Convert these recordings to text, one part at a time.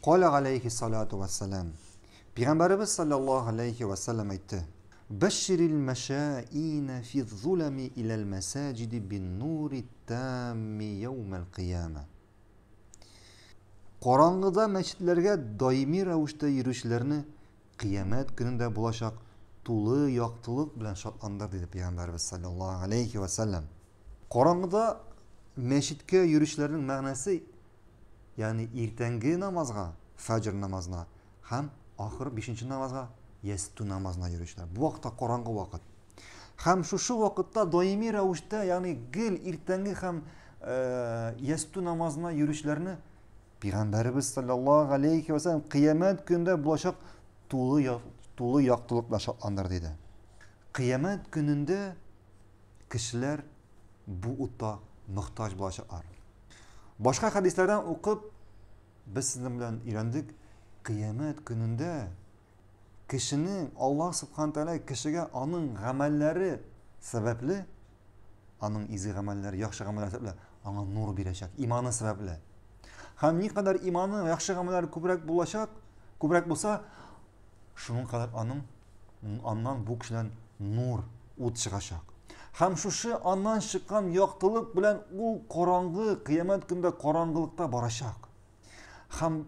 Каля галәйһи салату вәссәлам. Пәйгамбәребез саллаллаһу алейхи вәссәлам әйтте: Бәшширил мәшаина фи зулами иләл мәсаҗиди бин нури тамми яумәл кыяма. Караңгыда мәчетләргә даими рәвештә йөрүчеләрне кыямәт көнендә булачак тулы яктылык белән шатландыр, диде Пәйгамбәребез саллаллаһу алейхи вәссәлам. Караңгыда мәчеткә йөрүчеләрнең мәгънәсе, ягъни иртәнге намазга, фәҗр намазына һәм ахыр бишенче намазга, ястү намазына йөрүчеләр. Бу вакытта караңгы вакыт. Һәм шушы вакытта даими рәвештә, ягъни гел иртәнге һәм э, ястү намазына йөрүчеләрне Пәйгамбәребез саллаллаһу алейхи ва саллям кыямәт көнендә булачак тулы тулы яктылык белән шатландыр диде. Кыямәт көнендә кешеләр бу утта мохтаҗ булачаклар. Башка хәдисләрдән укып, без сезнең белән өйрәндек, кыямәт көнендә кешенең Аллаһ субхана тәгалә кешегә аның гамәлләре сәбәпле, аның изге гамәлләре, яхшы гамәлләре сәбәпле, аңа нур бирәчәк, иманы сәбәпле. Һәм никадәр иманы, яхшы гамәлләре күбрәк булачак, күбрәк булса, шуның кадәр аның аннан бу кешедән нур, ут чыгачак. Һәм шушы аннан чыккан яктылык белән ул караңгы, кыямәт көндә караңгылыкта барачак. Һәм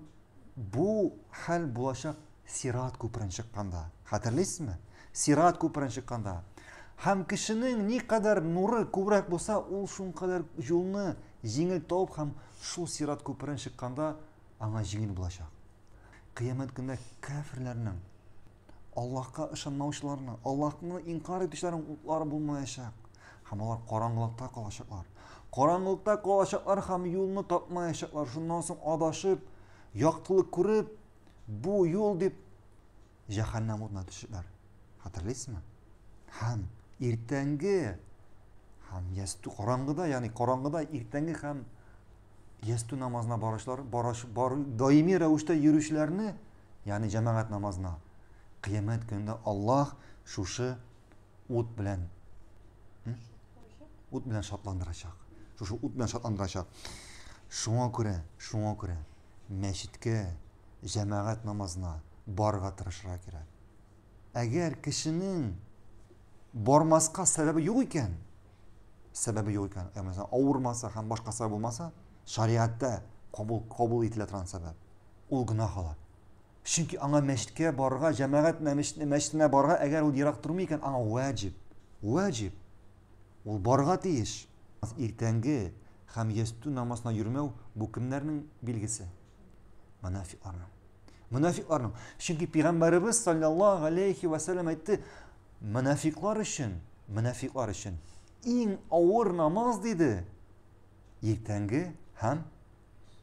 бу хәл булачак Сират күперен чыкканда. Хәтерлисезме? Сират күперен чыкканда. Һәм кешенең никадәр нуры күбрәк булса, ул шулкадәр юлны җиңел табып һәм шул Сират күперен чыкканда аңа җиңел булачак. Кыямәт көндә кәферләрнең, Аллаһка ышанмаучыларның, Аллаһны инкар итүчеләрнең утлары булмаячак. Һәм алар караңгылыкта калачаклар. Караңгылыкта калачаклар һәм юлны тапмаячаклар. Шуннан соң адашып, яктылык күреп, бу юл дип җәһәннәм утына төшәләр. Хәтерлисезме? Һәм иртәнге һәм ястү караңгыда, ягъни караңгыда иртәнге һәм ястү намазына баручылар, барыш, бар, даими рәвештә йөрүчеләрне, ягъни җәмәгать намазына, кыямәт көнендә Аллаһ шушы ут белән ут белән шатландырачак. Шушы ут белән шатландырачак. Шуңа күрә, шуңа күрә мәчеткә, җәмәгать намазына барырга тырышырга кирәк. Әгәр кешенең бармаска сәбәбе юк икән, сәбәбе юк икән, ә мәсәлән, авырмаса һәм башка сәбәп булмаса, шариатта кабул, кабул ителә торган сәбәп, ул гөнаһ ала. Чөнки аңа мәчеткә барырга, җәмәгать мәчетенә барырга, әгәр ул ерак тормый икән, аңа ваҗиб. Ваҗиб. Ул барырга тиеш. Иртәнге һәм ястү намазына йөрмәү бу кемнәрнең билгесе? Монафикларның. Монафикларның. Чөнки пәйгамбәребез саллаллаһу алейхи ва саллям әйтте, монафиклар өчен, монафиклар өчен иң авыр намаз диде, иртәнге һәм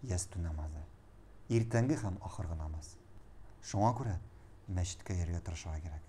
ястү намазы. Иртәнге һәм ахыргы намаз. Шуңа күрә мәчеткә йөрергә тырышырга кирәк.